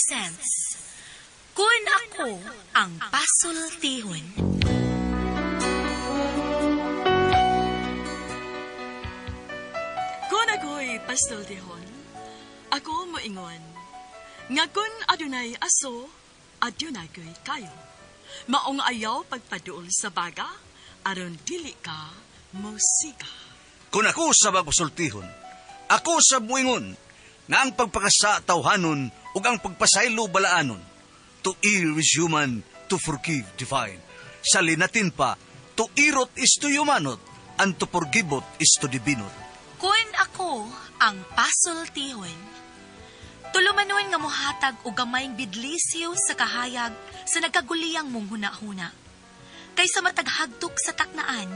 presents Kun Ako Ang Pasultihon. Kun ako'y pasultihon, ako moingon, nga kun adunay aso, adunay ko'y kayo. Maong ayaw pagpaduol sa baga, aron dili ka musika. Kung ako sa pasultihon, ako sa muingon, nga ang pagpakasa tawhanon ug ang pagpasaylo balaanon. To err is human, to forgive divine. Sa linatin pa, to irot is to humanot, and to forgivot is to divinot. Kun ako ang pasultihon, tulumanon nga mohatag og gamayng bidlisyo sa kahayag sa nagkaguliyang mong huna-huna. Kaysa mataghagtok sa taknaan,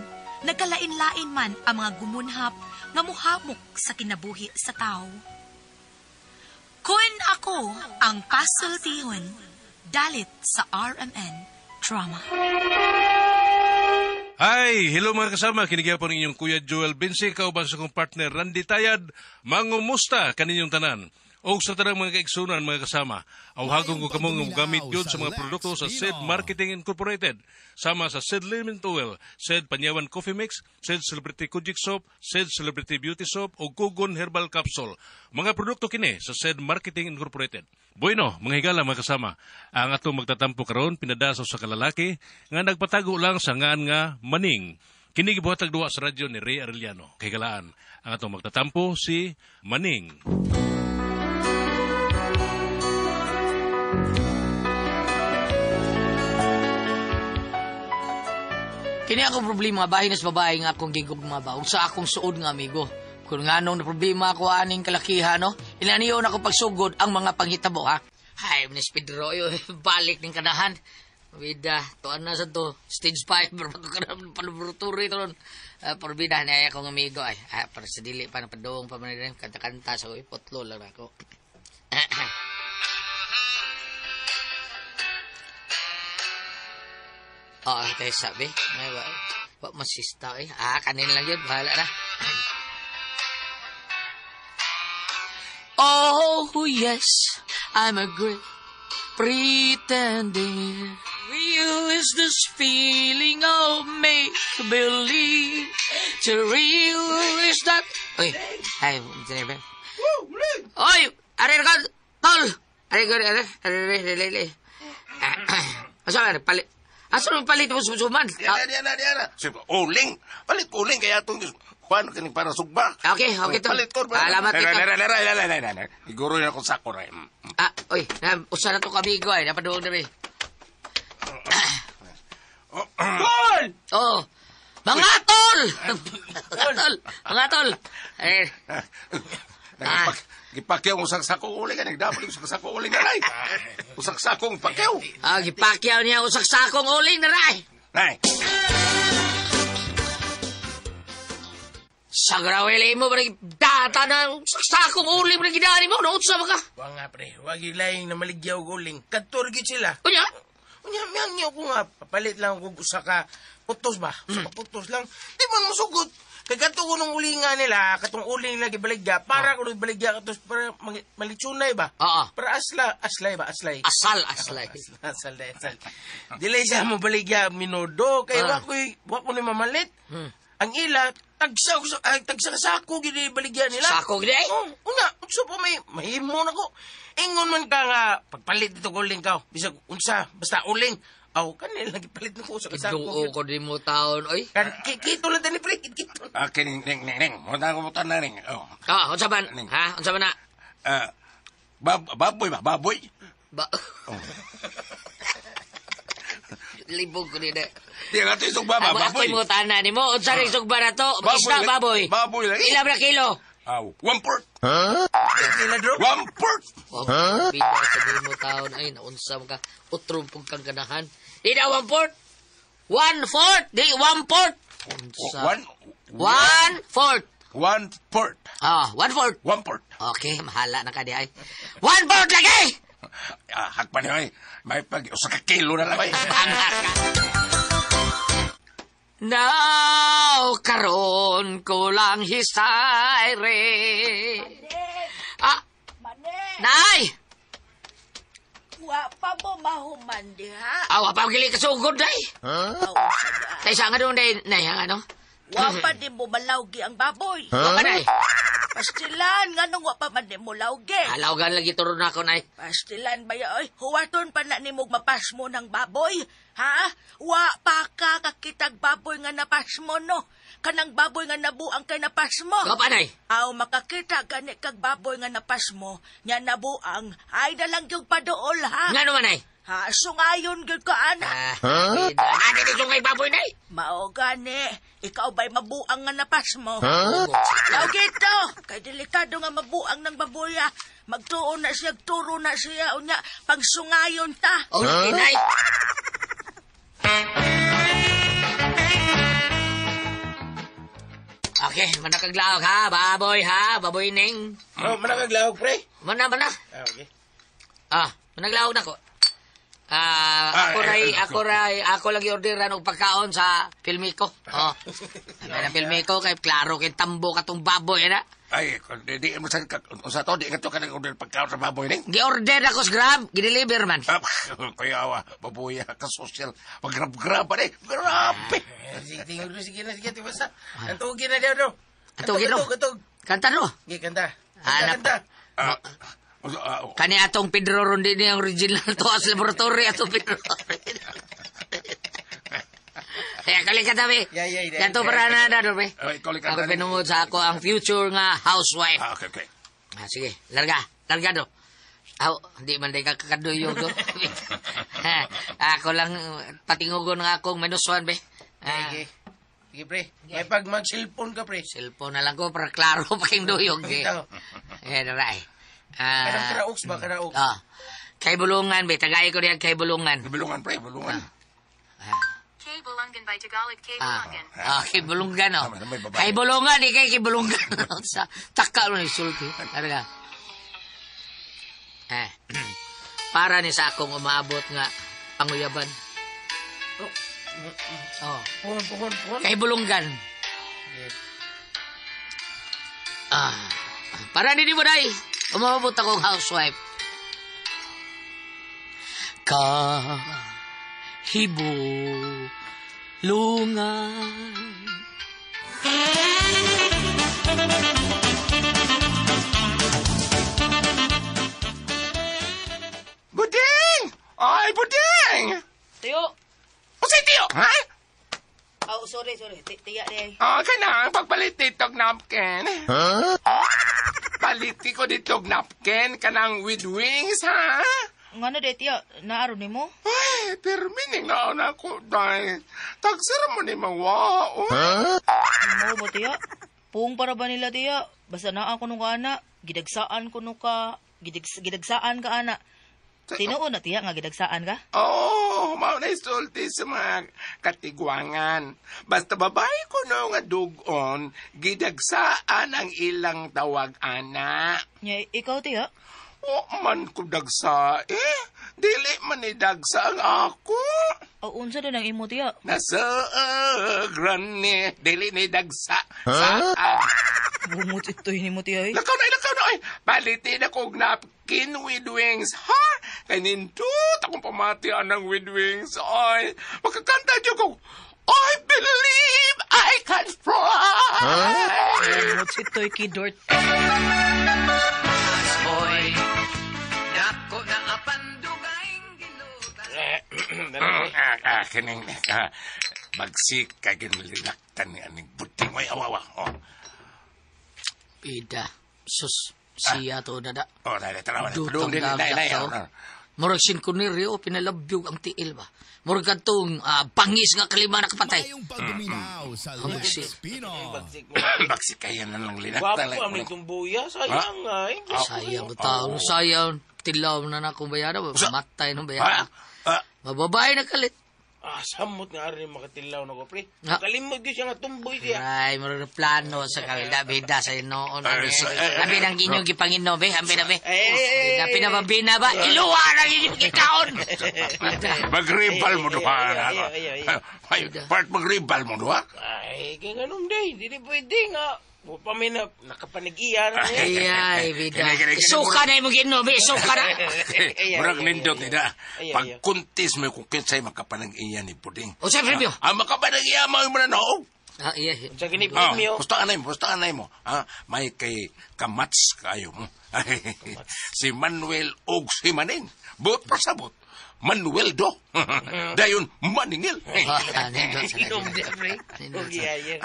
nagkalain-lain man ang mga gumunhap nga muhamok sa kinabuhi sa tao. Kun ako ang pasultihon, dalit sa RMN Drama. Hi! Hello mga kasama, kinigyan po ninyong Kuya Joel Binsi, kauban sa kong partner Randy Tayad, mangumusta kaninyong tanan. O sa tanang mga kaigsunan mga kasama, awhagon ko kamong gamit yun sa mga produkto sa SED Marketing Incorporated, sama sa SED Lemon Oil, SED Panyawan Coffee Mix, SED Celebrity Kojik Soap, SED Celebrity Beauty Soap o Gugon Herbal Capsule. Mga produkto kini sa SED Marketing Incorporated. Bueno, mga higala mga kasama, ang atong magtatampo karon pinadaso sa kalalaki nga nagpatago lang sa ngaan nga Maning. Kini gibuhatag duwa sa radyo ni Ray Arellano. Kahigalaan, ang atong magtatampo si Maning. Kini akong problema, bahin na sa babae nga akong gigugma ba, ug sa akong suod nga amigo. Kung nganong na problema ako aning kalakihan, no? Inaniyon ako pagsugod ang mga panghitabo, ha? Hay, Miss Pedro, balik ning kanahan. Vida, tuan na sa to, stage 5, pero palubruturi ito ron. Porbida, niya akong amigo, ay, para sa dili pa, napadoong pa man rin, kanta-kanta, so ipotlo lang ako. Oo, tayo sabi. May wa masista eh. Ah, kanin lang yun. Bahala na. Oh, yes, I'm a great pretending. Real is this feeling of make-believe. To real is that... Uy, ay, oy, aray ka, tol! Aray ka, aray, aray, aray, aray. Asa man, palit. Asa man palit mo sumsuman? Diyan. Uling. Palit uling kaya itong Juan kining para sugba. Okay, okay tol. Palit ko. Alamat ito. Lere. Iguro na akong sako rin. Ah, oy, usa na to kamigo ay. Napaduong na rin. Tol! Oh, mga tol! Tol, mga tol. Eh. Gipakyaw ang usang sakong uling. Nagdapol yung usang sakong uling na ray. Usang sakong pakyaw. Ah, gipakyaw niya usang sakong uling na ray. Nay. Sa grawili mo, data na usang sakong uling na ginani mo. Nautsa ba ka? Wa nga pre, wag ilaing na maligyaw uling. Katurgit sila. Unya? Unya, miyangyaw ko nga. Papalit lang kung usa ka putos ba? Usa ka putos lang. Di man musugot. Kay kato ko nung ulinga nila, katong uling lagi baligya, para ko nung baligya katos para malitsunay ba? Oo. Para asla, aslay ba? Aslay. Asal, aslay. Asal, asal. Dili siya mo baligya minodo, kay wa ko ni mamalit. Ang ila, tagsa ka sako gid baligya nila. Sako gid ay? Oh, una, unsa pa may mahimo nako. Ingon man ka nga pagpalit dito uling ka. Bisag unsa, basta uling. Aw, kanil lagi palit nako sa kasako. Duo ko di mo taon, oy. Kan kito lang tani pre, kito. Ah, kining ning ning ning. Mo na ko na ning. Oh. Ah, unsa man? Ha, unsa man na? Baboy ba? Baboy? Ba. Oh. Libog ko ni na. Di nga to isugba ba, baboy. Ako'y mo tanan nimo. Unsa ring sugba na to? Isda baboy. Baboy lagi. Ila ba kilo? Aw, 1/4. Huh? 1/4. Huh? Pila sa di mo taon ay naunsa man ka utro pug kang ganahan. Di na 1/4. 1/4, di 1/4. Unsa? 1/4. 1/4. Ah, 1/4. 1/4. Okay, mahala na ka di ay. 1/4 lagi. Ah, hakpan ni may pag usa ka kilo na lang ay. Now, karon ko lang hisayre. Ah, Nay! Wa pa mo mahuman diha. Awa pa gili kasugod day. Aw, sa da. Kaysa nga doon day, nay, ang ano? Wa pa di mo malawgi ang baboy. Wa pa nay. Pastilan, nga nung wa pa man di mo lawgi. Alawgan lagi turo na ako, nay. Pastilan ba ya, oy? Huwaton pa na nimog mapasmo ng baboy. Ha? Wa pa ka kakitag baboy nga napasmo, no? Kanang baboy nga nabuang kay napasmo. Wa pa, nay. Aw, makakita gani kag baboy nga napasmo, nya nabuang, ay dalang yung padool, ha? Nga naman, nay. Ha, sungayon gyud ka, ana. Ah, ah, dili sungay baboy, nay. Mao gani, ikaw ba'y mabuang nga napasmo? Law gito, kay delikado nga mabuang ng baboya. Magtuon na siya, turo na siya, unya, pagsungayon ta. Oh, huh? Nay. Okay, manakaglaog ha, baboy ha, baboy ning. Oh, manakaglaog, pre. Mana, mana. Ah, okay. Ah, managlaog na ko. Ah, ako ray, ako lagi orderan og pagkaon sa Pilmico. Oh. May na Pilmico kay klaro kay tambo katong baboy ana. Ay, di mo sa sa to di ka to ka nag-order pagkaon sa baboy ning. Gi-order ako sa Grab, gi-deliver man. Ah, kaya awa, baboy ka social. Magrab-grab pa ni. Grabe. Sige, tingog sige na, sige, basta. Antugin na daw, do. Antugin, do. Antug, antug. Kanta no. Sige, kanta. Kanta, Hanap. kanta. Kani atong Pedro ron din ang original to as laboratory atong Pedro. Kaya kali ka tabi. Yeah, yeah, yeah. Kanto para na na be. Ay, ikaw Ako pinungod sa ako ang future nga housewife. Ah, okay, okay. Ah, sige, larga. Larga do. Aw, hindi man day kakaduyog do. Ako lang patingugon nga akong -1 be. Ah, Sige. Sige, pre. May pag mag-cellphone ka, pre. Cellphone na lang ko para klaro pa kayong duyog. Eh, Ito. eh naray. Kanang karaoks ba? Karaoks. Ah. Kay Bulungan, be. Tagay ko diyan kay Bulungan. Bulungan, pre, bulungan. Ah. K Bulungan by Tagalog K Ah, Bulungan. ah, kay Bulungan, oh. Tama, may babae. Kay Bulungan, di kay Bulungan. Sa taka mo ni sulti. Talaga. Eh, para ni sa akong umaabot nga panguyaban. Oh. Puhon, puhon, puhon. Kay Bulungan. Ah, para ni mo day. Umabot akong housewife. Ka hibulungan. Buding! Ay, buding! Tiyo. Unsay tiyo, ha? Oh, sorry, sorry. Tiya di. Oh, kanang pagpalit ditog napkin. Huh? Paliti ko ditog napkin kanang with wings, ha? Ngano di, tiya? Naaro ni mo? Ay, pero mining na na ko, day. Tagsara mo ni mawa, oh. Mo ba, tiya? Puong para ba nila, tiya? Basta naa ko nung ka, ana. Gidagsaan ko nung ka. Gidagsaan ka, ana. Tinuon na, tiya, nga gidagsaan ka? Oh, mao na isulti sa mga katigwangan. Basta babae ko no nga dugon, gidagsaan ang ilang tawag, ana. Nya, ikaw, tiya? O man ko dagsa, eh. Dili man ni dagsa ang ako. O, unsa din ang imo, tiya? Nasa granny, dili ni dagsa. Saan? Bungot ito'y ni mo, tiya, eh. Lakaw na, lakaw na, ay. Palitin ako og napkin with wings, ha? Kay nindot akong pamatian ng with wings, ay. Makakanta dyan ko, I believe I can fly. Bungot ito'y kidort. Boy, dako na apandugay Kining, bagsik kay ginlinaktan ni aning buting. Ay, awawa. Oh, Ida, sus, siya to dada. oh, dali, tarawa na. Dutang Padung din, dai, dai, dagat, oh. oh. Murag sinkuniryo, pinalabyog ang tiil ba? Murag katong bangis nga kalima nakapatay. Mayong pagduminaw sa Ang Lex bagsik. Pino. Bagsik kaya na lang linaktan. Gwapo ang itong buya. Sayang, ay. Sayang ko tao. Sayang. Tilaw na na akong bayaran. Matay ng bayaran. Ah, Mababae na kalit. Ah, samot nga rin makatilaw na ko, pre. Ah. Kalimot gyud siya nga tumboy siya. Ay, murag na plano sa kalida. Bida sa inoon. Ay, Labi ng inyong gipanginom, eh. Ambi na, be. Ay, ay, ay, Bida, pinababina ba? Iluwa ng inyong gikaon! Magribal mo duha. Ay, ay, ay, ay. Ay, part magribal mo duha. Ay, kay ganun day. Dili pwede nga. Wa pa mi na nakapanag-iya na niya. Ay, bida. Kini, kini, kini, Isuka na imong giinom, isuka na. Murag nindot ni da. Ay, ay, ay. Pagkuntis mo kung kinsay makapanag-iya ni Puding. O sa premyo? Ang makapanag-iya mo yung mananaog. Ah, iya. Sa kini Ah, premyo. Pusta anay mo, pusta anay mo. Ah, may kay kamats kayo mo. Si Manuel og si Maning. Buot pasabot. Manuel do. Dayon maningil. Ah, nindot sa Inom di pre. Nindot Okay, sa. ayan.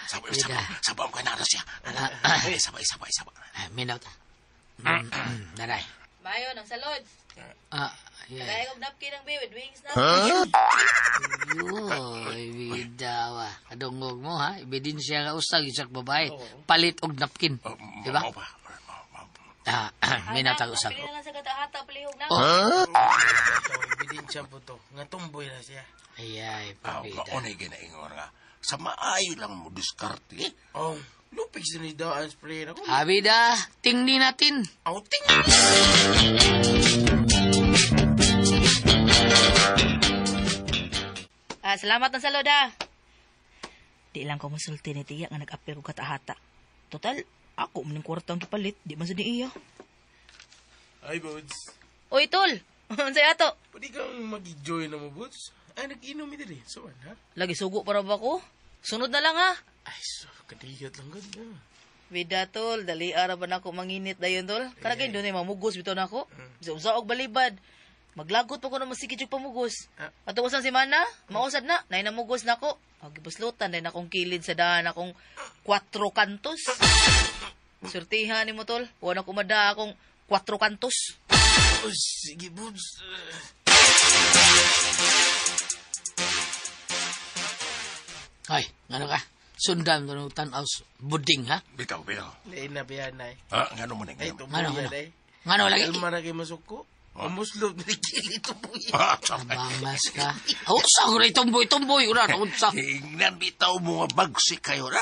Sabay, Bida. sabay, sabay ko na siya. Ah, Sabay, sabay, sabay. Ah, minaw ta. Daray. Mayo ng salod. Ah, iya. Kaya kong napkin ang with wings na. Yoy, bida wa. Kadungog mo ha. Ebidensya nga usag isak babae. Palit og napkin. Di ba? Mao ba? Ah, minaw ta usag. Pili na lang sa katahata, palihog na. Oh. So, ebidensya po to. Nga tumboy na siya. Ay, Ah, pabida. maunay ginaingon nga. Sa maayo lang mo diskarte. eh. Oh, lupig sa ni daan spray na ko. Abida, tingnan natin. Outing! Ah, salamat ng salod ah. Di lang ko musulti ni tiya nga nag-apil ko katahata. Total, ako man ning kwarta ang gipalit, di man sa ni iya. Ay, Boots. Oy, tol. Unsay ato? Pwede kang mag-join na mo, Boots. Ay, nag-inom ito rin. So, ha? Lagi sugo para ba ko? Sunod na lang ha. Ay, so, kadiyot lang gud. ah. Bida tol, dali ara ba nako manginit dayon tol? Kanagay doon ay mamugos bitaw nako. Sa usa og balibad. Maglagot pa ko na masikit yung pamugos. Ato usang semana, mausad na, nay namugos nako. Ag gibuslutan day nakong kilid sa daan akong 4 kantos. Surtihan nimo tol, wa na kumada akong 4 kantos. Oh, sige, Boots. Ay, ano ka? Sundan mo ng tanaw buding, ha? Bitaw, bitaw. Lain na biyan ay. Ah, ngano man Ay, ngano. tumboy Ano, yan ano? ay. Ngano lagi? Kalma na kay masuko. Amuslog na kili tumboy. Ah, sabay. Bangas ka. Unsa ko na tumboy, tumboy. Una, unsa. Tingnan bitaw mo nga bagsik kayo na.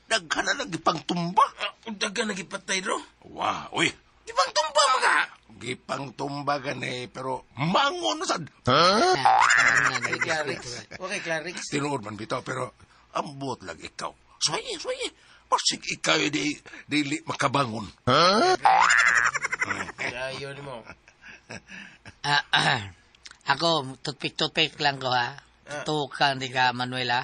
Daghan na lang gipangtumba. Daga nagipatay ro. Wah, uy. Gipangtumba mga. Gipangtumba gani pero mangon sad. Ay, Clarix. Okay, Clarix. Tinuod man bitaw pero ambot lang ikaw. Suwaye, suwaye. Pasig ikaw di dili makabangon. Ayaw mo. Ako, tutpik-tutpik lang ko, ha? Tutukan di ka, Manuel, ha?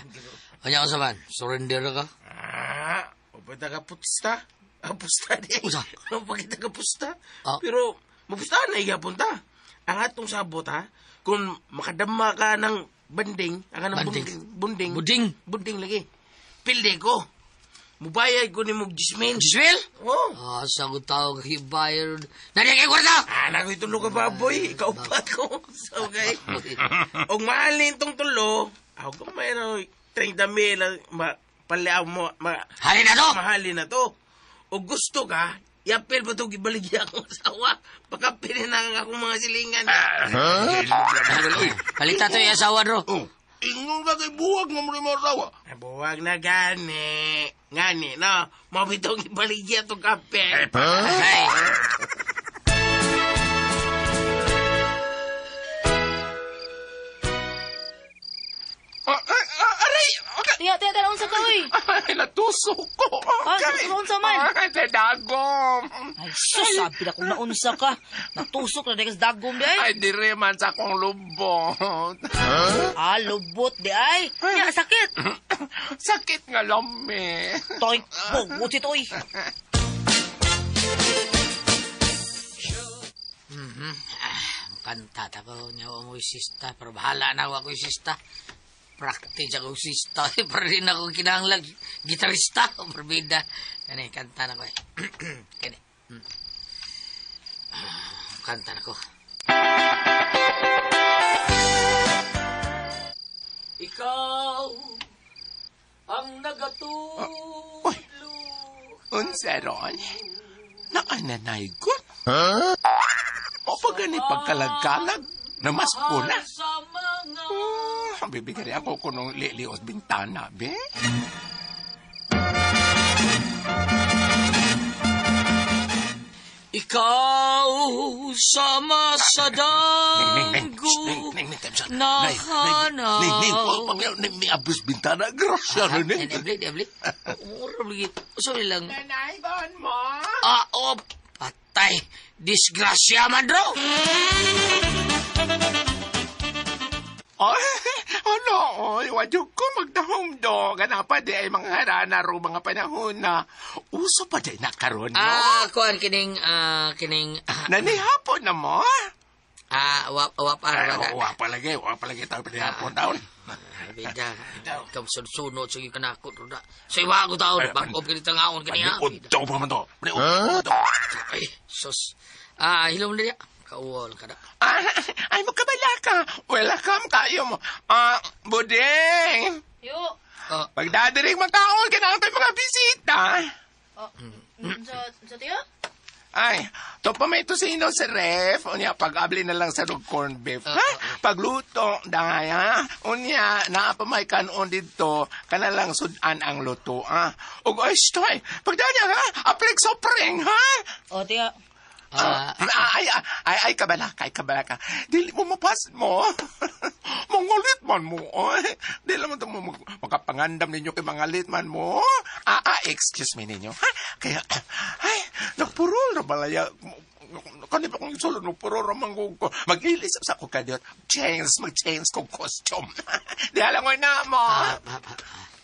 Kanya ko sa man, surrender ka. Ah, upay ka pusta. Ah, pusta di. Usa. Upay ka pusta. Ah. Pero, mapusta na igapon ta. Ang atong sabot, ha? Kung makadama ka ng banding, ang ng Banding. bunding, bunding, Buding. bunding lagi. Pilde ko. Mubayad ko ni mo 10,000. Jismil? Oh. Ah, sagot tao kahibayan. Nariyan kay kwarta! Ah, naku itulo ka baboy. Ikaw pa ko. So, okay. Og mahalin tong tulo, ako mayroon 30,000 ang paliaw mo. Halin na to! Mahalin na to. O gusto ka, yapil ba ito gibaligya akong asawa? Baka pininang akong mga silingan. Palita to yung asawa, bro. Oh, ingon ka kay buwag nga mo rin mga asawa. Ay, buwag na gani. Gani, no? Mabitong ibaligya itong kape. Ay. Aray! Tiya, tiya, tiya, unsa ka oy? Ay, natusok ko. Ah, naunsa man? Ay, sa dagom. Ay, sus, sabi na kung naunsa ka. Natusok na sa dagom di ay. Ay, dire man sa akong lubot. Ah, lubot di ay. Nya, sakit. Sakit nga lami. Toy, bugot ito oy. Kanta ta ko niya mo sista pero bahala na ako sista. Practice ako sista pero din ako kinahanglan gitarista perbida. Kani kanta na ko eh. Kani. Kanta na ko. Ikaw ang nagatudlo. Unsa ron? Naananay ko? O pa gani pagkalag-kalag? Namas ko na. Sa mga Bibigyan ako kunong lilios bintana, be. Ikaw sama sa dago Ning, ning, nahanap. ning, ning, abis bintana. Grasya, ning. Ebli, ebli. Mura lagi. Sorry lang. Nanay, bon mo. Ah, oh, patay. Disgrasya man, bro. Ay, ano, oy, wadyo ko magdahom do. Ganapa di ay mga harana ro mga panahon na uso pa di na karon no? Ah, kuan kining kining Nanihapon na mo? Wa wa para Ay, wa palagi, wa palagi tayo panihapon taon. Bida. Ikaw sunod sige kanako ro da. Sa iwa ko taon, bag-o kini tangaon kaniya. Paniudto pa man to. Paniudto. Ay, sus. Ah, hilom na diya. Kauwa lang kada. Ah, ay, magkabala ka. Welcome kayo mo. Ah, Buding. Yo. Pagdadirig magkaon, kailangan tayo mga bisita. Sa tiyo? Ay, to pa may tosino sa ref. Unya, pag-abli na lang sa rog corned beef. Ha? Pagluto, daya. Unya, naa pa may kanon dito. Kana lang sudan ang luto, ha? Ug oyster, pagdanya, ha? Aplik sopreng, ha? O, tiyo. Ay, ay, ay, kabala ka, ay, kabala ka. Dili mo mapas mo. Mangalit man mo, ay. Dili mo ito mo makapangandam ninyo kay mangalit man mo. Excuse me ninyo, ha? Kaya, ay, nagpurol na balaya. Kani pa kong sulod, nagpurol na manggug ko. Mag-ilis sa ko kadiyot. Change, mag-change kong costume. Di alam ko na mo.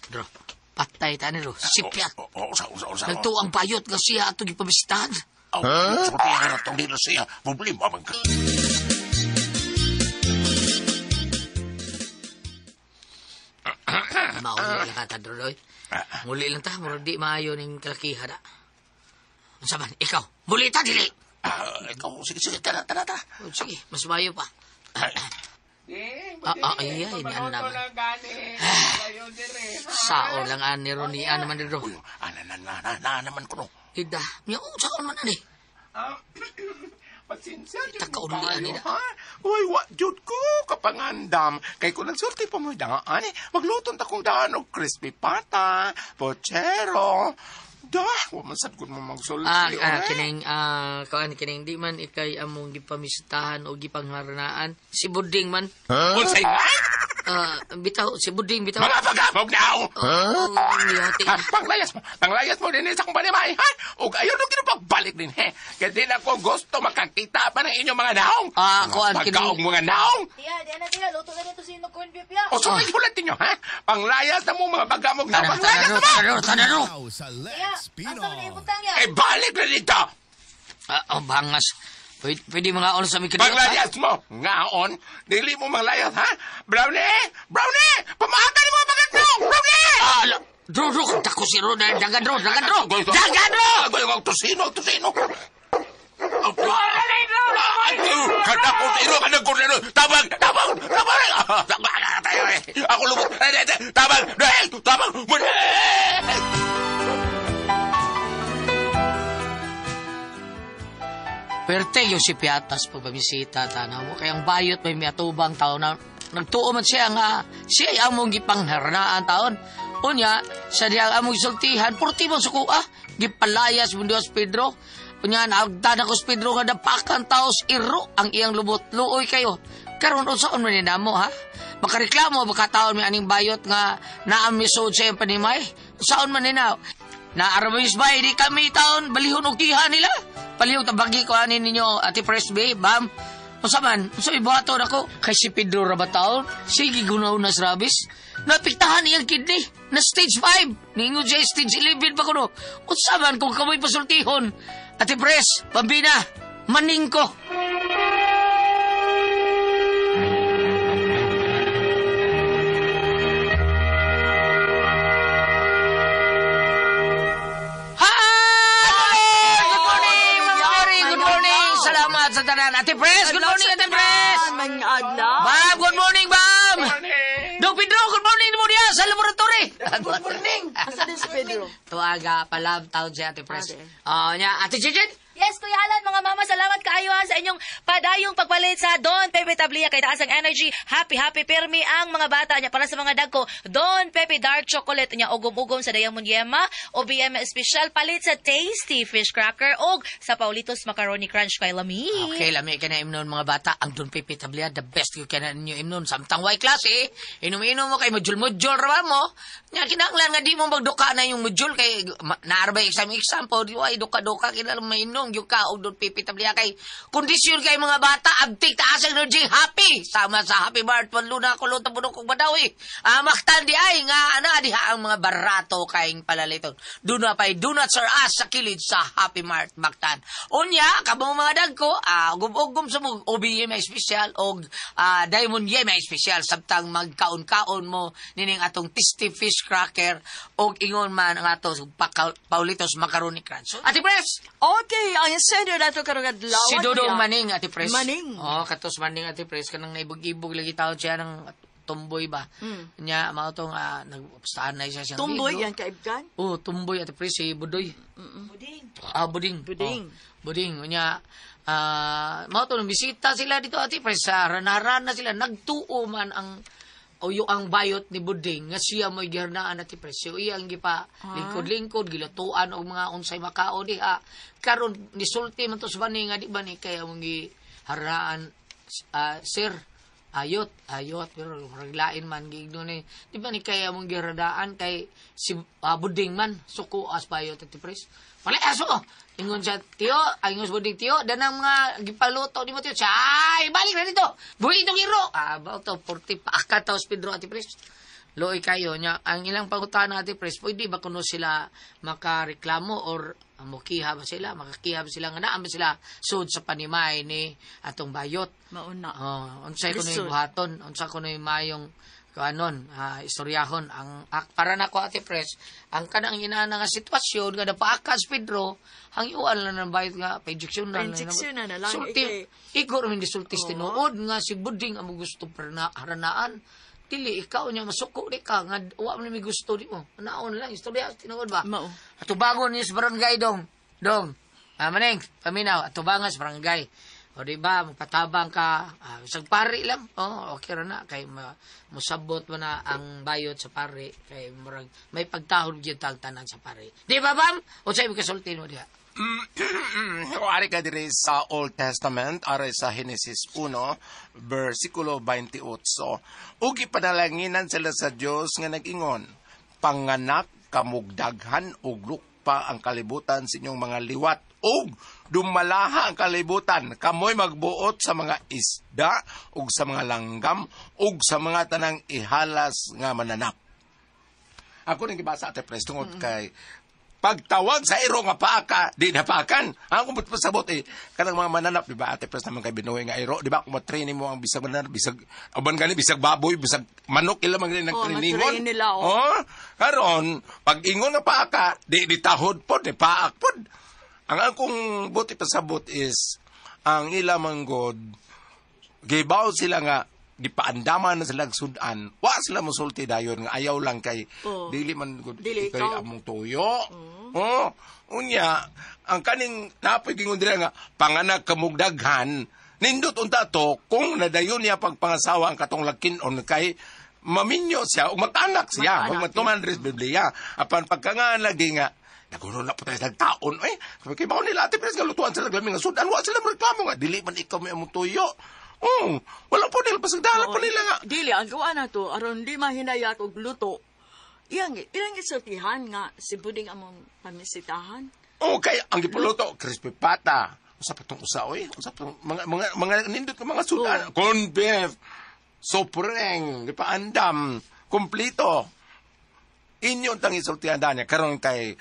Dro, patay ta ni Ro. Sipyat. Usa, usa, usa. Nagtuang bayot nga siya ato gipabisitahan. Oh, huh? Na itong dito siya. Problema man ka. Mauli lang ka, Tadrodoy. Muli lang ta, mura di maayo ning kalakiha da. Unsa man, ikaw, muli ta, dili! Ikaw, sige, sige, tara, tara, tara. Oh, sige, mas maayo pa. Ay, ay, nian naman. Sao lang ani ro ni ano man dito. Ana, na, na, na, na, naman ko no. Ida, niya, oh, sao man ani? Pasensya, Taka uli ani na. ha? Uy, wa, jud ko, kapangandam. Kay kung nagsulti pa mo daan, eh, magluto ta kong daan og crispy pata, pochero. Dah, wa man sad gud mo magsulti. Kining, kuan kining di man ikay among gipamisitahan o gipangharanaan. Si Buding man. Huh? Unsay? Bitaw, si Buding bitaw. Mga pagabog now! Huh? Ha, panglayas mo. Panglayas mo din sa akong panimay, ha? Ug ayaw nung kinupagbalik din, he. Kaya di na ko gusto makakita pa ng inyong mga naong. Kuan kining... Pagkaog mga naong. Tiya, diya na tiya. Luto na dito sino corned beef ya. O sumay hulat ninyo, ha? Panglayas na mo mga bagamog na. Panglayas na mo! Tanaro, Tiya, asa man ibutang ya? Eh, balik na dito! Oh, bangas. Pwede mga on sa may kanila. Panglayas mo! Ngaon! Dili mo manglayas, ha? Brownie! Brownie! Pamahakan mo ang bagat mo! Brownie! Dro, dro! Tako si Ro! Dagan, dro! Dagan, dro! Dagan, dro! Tosino! Tosino! Kada ko sino! Tabang! Tabang! Tabang! Ako lubot! Tabang! Tabang! Perte yung si Piatas pagbabisita, tanaw mo. Kaya ang bayot may miatubang tao na nagtuo man siya nga siya ay among gipangharanaan taon. Unya, sa diya among isultihan, purti mo suko gipalayas mo Dios Pedro. Unya, naagdan ako Pedro nga dapakan taos iro ang iyang lubot. Luoy kayo. Karon unsaon man ni namo, ha? Makareklamo baka taon may aning bayot nga naamisod sa iyang panimay. Unsaon man ni na? Naarabis ba, hindi kami taon, balihon og kiha nila. Palihog tabagi ko ani ninyo, Ate Presby, bam. Unsa man, unsa ibuhaton ako? Kay si Pedro ra ba taon? Sige, gunaw na sa rabis. Napiktahan iyang kidney, na stage 5. Ningon siya stage 11 pa kuno. Unsa man kung kamoy pasultihon? Ate Pres, pambina, maning ko. Salamat sa tanan. Ate Pres, good morning, Ate Pres! Bam, good morning, Bam! Dok Pedro, good morning mo diya sa laboratory! Good morning! Asa din si Pedro? Tuaga, palab, taon si Ate Pres. Nya, Ate Chichen? Yes, Kuya Alan, mga mama, salamat kaayo ha sa inyong padayong pagpalit sa Don Pepe Tablia kay taas ang energy. Happy, happy pirmi ang mga bata niya para sa mga dagko. Don Pepe Dark Chocolate niya ugom-ugom sa Diamond Yema o BM Special palit sa Tasty Fish Cracker og sa Paulitos Macaroni Crunch kay lami. Okay, lami ka na imnon mga bata. Ang Don Pepe Tablia, the best you can ninyo imnon. Samtang way klase, inom-inom mo kay mujul-mujul ra mo. Nya kinahanglan nga di mo magduka na yung mujul kay naarbay exam po, di ay duka-duka kinahanglan mainom gyud ka og Don Pepe Tablia kay kondisyon kay mga bata abtik taas ang energy happy. Sama sa Happy Mart Luna Kulot Bunok ug Badawi. Mactan di ay nga ana diha ang mga barato kaing palaliton. Duna pay Donuts Are Us sa kilid sa Happy Mart Mactan. Unya kamo mga dagko, ugom-ugom sa mo OBM espesyal og Diamond Yema espesyal samtang magkaon-kaon mo nining atong Tasty Fish Cracker og ingon man ang ato Paulitos Macaroni Crunch. So, Ate Pres, Okay, ang sender nato karong adlaw. si Dodong Maning, Ate Pres. Maning. Oh, katos Maning, Ate Pres kanang naibog-ibog lagi taon siya ng tumboy ba. Nya mao tong nagpustahan na siya siyang Tumboy amigo. yan kaibgan. Oh, tumboy Ate Pres si Budoy. Buding. Ah, Buding. Buding. Oh, Buding. Unya, mao to nang bisita sila dito Ate Pres sa rana-rana sila nagtuo man ang o yung ang bayot ni Buding nga siya mo'y giharnaan Ate Pres. So iyang gipa lingkod-lingkod gilutuan og mga unsay makao diha. Karon nisulti man to sa bani nga di ba ni kay among giharnaan sir ayot ayot pero raglain man giigno ni di ba ni kay among giharadaan kay si Buding man suko as bayot Ate Pres. Pala aso ingon siya tiyo ay ingon si Buding tiyo danang mga gipaluto ni mo tiyo siya ay balik na dito buhi itong iro ba to 40 pa taos Pedro Ate Pres. Luoy kayo nya ang ilang pangutana Ate Pres pwede ba kuno sila makareklamo or mukiha ba sila makakiha ba sila nga naa ba sila sud sa panimay ni atong bayot. Mauna. Oh, unsay kuno Lisod. buhaton, unsa kuno mayong kuanon, istoryahon ang para nako Ate Pres, ang kanang inana nga sitwasyon nga napaakas Pedro, hangyuan lang ng bayot nga pa-injection na Pa-injection na lang, Sulti, igor man disultis tinuod nga si Buding ang gusto para haranaan. Dili ikaw niya masuko di ka nga wa man may gusto di mo. Naon lang istorya tinuod ba? Mao. Atubangon niyo sa barangay dong. Dong. Maneng, paminaw, atubangan sa barangay. O di ba, magpatabang ka, isang pari lang. Oh, okay ra na kay musabot mo na ang bayot sa pari kay murag may pagtahod gyud tang tanan sa pari. Di ba bam? Unsay imong kasulti mo diha? Ari ka diri sa Old Testament, ari sa Genesis 1, versikulo 28. Ug ipanalanginan sila sa Dios nga nag-ingon, panganak kamugdaghan ug lukpa ang kalibutan sa inyong mga liwat ug dumalaha ang kalibutan kamoy magbuot sa mga isda ug sa mga langgam ug sa mga tanang ihalas nga mananap. Ako nang gibasa Ate Pres tungod kay pagtawag sa iro nga paaka, di na paakan. Ang akong pasabot kanang mga mananap, di ba Ate Pres naman kay binuhay nga iro, di ba kung matraining mo ang bisag mananap, bisag uban gani bisag baboy, bisag manok ila man gani Oh, nagtrainingon. matrain nila, oh. Oh, karon pag ingon nga paaka, di tahod pod, di paak pod. Ang akong buti pasabot is ang ila manggod gibaw sila nga gipaandaman na sila sudan. Wa sila mosulti dayon nga ayaw lang kay Oh. dili man gud Dili kay ikaw. among tuyo. Oh. Unya ang kaning napoy gingon dira nga panganak kamugdaghan nindot unta to kung nadayon niya pagpangasawa ang katong lagkin-on kay maminyo siya ug mag-anak siya Mag-anak, ug matuman rin Biblia apan pagka nga lagi nga nagulo na po tayo nagtaon eh kay mao nila Ate Pres nga lutuan sila gamit nga sudan wa sila reklamo nga dili man ikaw may among tuyo. Oh, wala po nila pasagdala po nila nga. Dili, ang gawa na to, aron di mahinayat og luto. Iyang isultihan nga si Buding among pamisitahan. Okay, ang gipuluto crispy pata. Usa pa tong usa oy, usa pa tong mga nindot nga mga sudan, corned beef, sopreng, gipaandam, kumplito. Inyo tang isultihan niya karon kay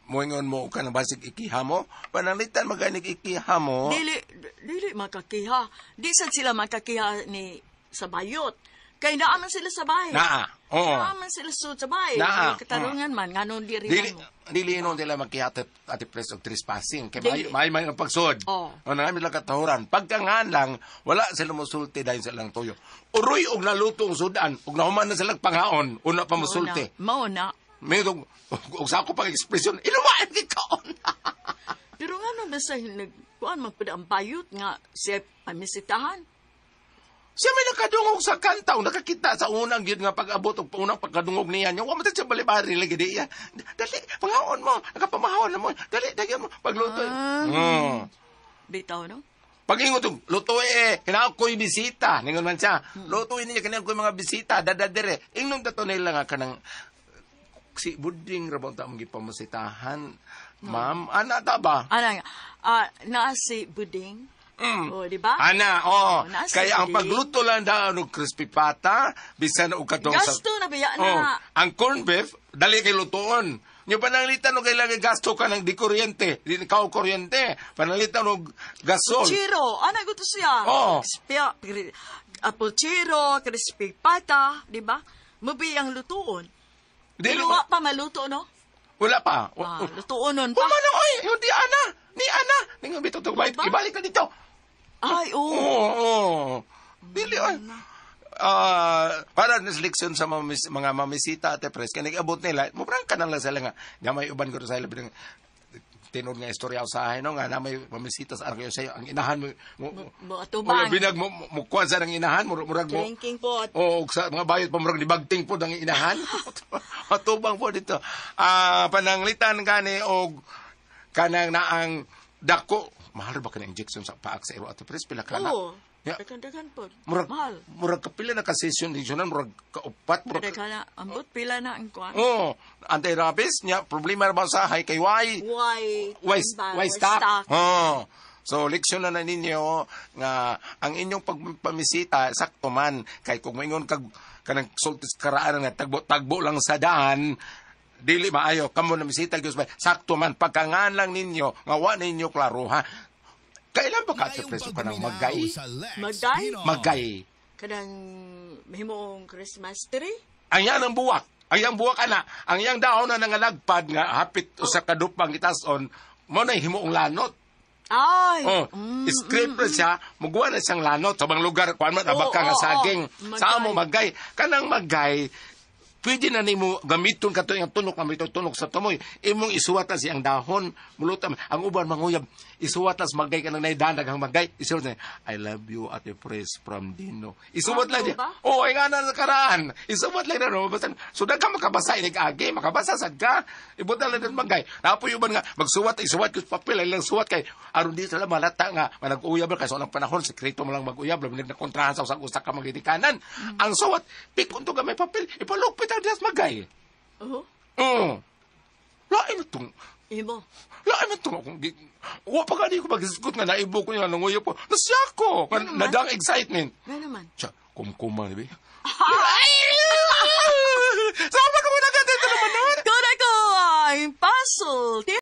moingon mo ka ng basig ikiha mo, pananglitan maganig ikiha mo. Dili makakiha. Di sad sila makakiha ni sa bayot. Kay naa man sila sa bahay. Naa, oo. Naa man sila sa bahay. Naa, Katarungan man nganong diri Dili man mo. dili inon nila makiha ate Pres og trespassing kay Dili. may ang pagsod. Oo. O na nila katahuran. Pagka nga lang wala sila mosulti dahil sa ilang tuyo. Uroy og naluto ang sudan ug nahuman na sila panghaon, una pa mosulti. Mao na. May og sa ako pang ekspresyon, iluwain di kaon. Pero Nga no basta nagkuan man pud ang bayot nga siya pamisitahan. Siya may nakadungog sa kanta o nakakita sa unang yun nga pag-abot o unang pagkadungog niya. Wa man siya balibari lagi di iya. Dali, pangaon mo. Nakapamahon na mo. Dali, dagyan mo. Pagluto. Bitaw, no? Pag-ingot, luto eh. Kailangan ko'y bisita. Ningon man siya. Lutuin niya, kailangan ko'y mga bisita. Dadadere. Ingnon dato nila nga kanang si Buding rabang ta mong gipamusitahan. Ma'am, ana ta ba? Ana nga, naa si Buding. Oh, di ba? Ana, oh. Oh, naa si Kaya ang Buding. pagluto lang daan og crispy pata, bisan og katong sa Gasto na biya na. Oh, ang corn beef, dali kay lutoon. Nyo pananglitan og kailangan gasto ka ng di kuryente, di ka og kuryente. Pananglitan og gasol. Puchero, ana gusto siya. Oo. Puchero, crispy pata, di ba? Mubi ang lutuon. Dili Pero wa pa maluto, no? Wala pa. Lutuon nun pa. Humano, oy, yung di ana, ni ana. Ningon bitaw to, Ba? ibalik ka dito. Ay, oo. Oo. Dili, oy. Para na seleksyon sa mga mamisita at pres, kaya nag-abot nila, mubrang ka na lang sila nga, nga may uban ko sa ila, tinud nga istorya usahay, no, nga na may mamisita sa arkayo sa'yo, ang inahan mo, Mo atubang. binag mo, mukuan sa ng inahan, murag mo, Drinking pot. Oo, sa mga bayot pa, murag nibagting po ng inahan. Matubang po dito. Pananglitan gani og kanang naang dako. Mahal ba ka ng injection sa paak sa iro at pres pila ka na? Oo. Ya. Dagan-dagan po. Murag, Mahal. murag kapila na ka-session din siya, murag kaupat, murag... Dagan na, ambot pila na ang kuan. Oo, anti-rabies niya, problema na ba sa hay kay why? Why? Why stock? Oh. So, leksyon na ninyo nga ang inyong pagpamisita, sakto man, kay kung maingon kag kanang sultis karaan nga tagbo-tagbo lang sa daan, dili maayo, kamo na misita, Diyos ba, sakto man, pagkangan lang ninyo, nga wa ninyo klaro, ha? Kailan ba ka preso ka ng magay? Magay? Magay. Kanang himuong Christmas tree? Ang yan ang buwak. Ang yang buwak ana, ang yang dahon na nangalagpad nga hapit usa ka dupang itason, mo na himuong lanot. Ay. Oh, scrape na siya, muguwa na siyang lanot sa bang lugar kuan man abak ka nga saging. Magay. Sa mo magay, kanang magay pwede na nimo gamiton kato ang tunok nga tunok sa tumoy. Imong isuwat na siyang dahon, mulutam ang uban manguyab, isuwat na sa magay kanang naidanag ang magay. Isuwat na, I love you Ate Pres from Dino. Isuwat lang niya. ba? Oo, ay nga na sa karaan. Isuwat lang na no. Basta, so ka makabasa inig agi, makabasa sad ka. Ibutan lang din magay. Napoy uban nga magsuwat, isuwat ko sa papel, ay lang suwat kay aron di sila malata nga manag-uyab kay sa unang panahon sekreto mo lang mag-uyab, labi na kontrahan sa usag-usa ka magitikanan. Ang suwat, pikon to gamay papel, ipalupit ang dias magay. Oo. Lain na tong Imo. Lain na tong akong wa pa gani ko magisgot nga naibo ko nga nanguyo po. Nasya ko. Nadang excitement. Nga naman. Siya, kumkuma ni ba? Ay! Sama ko na naman naman. Kura ko ang puzzle.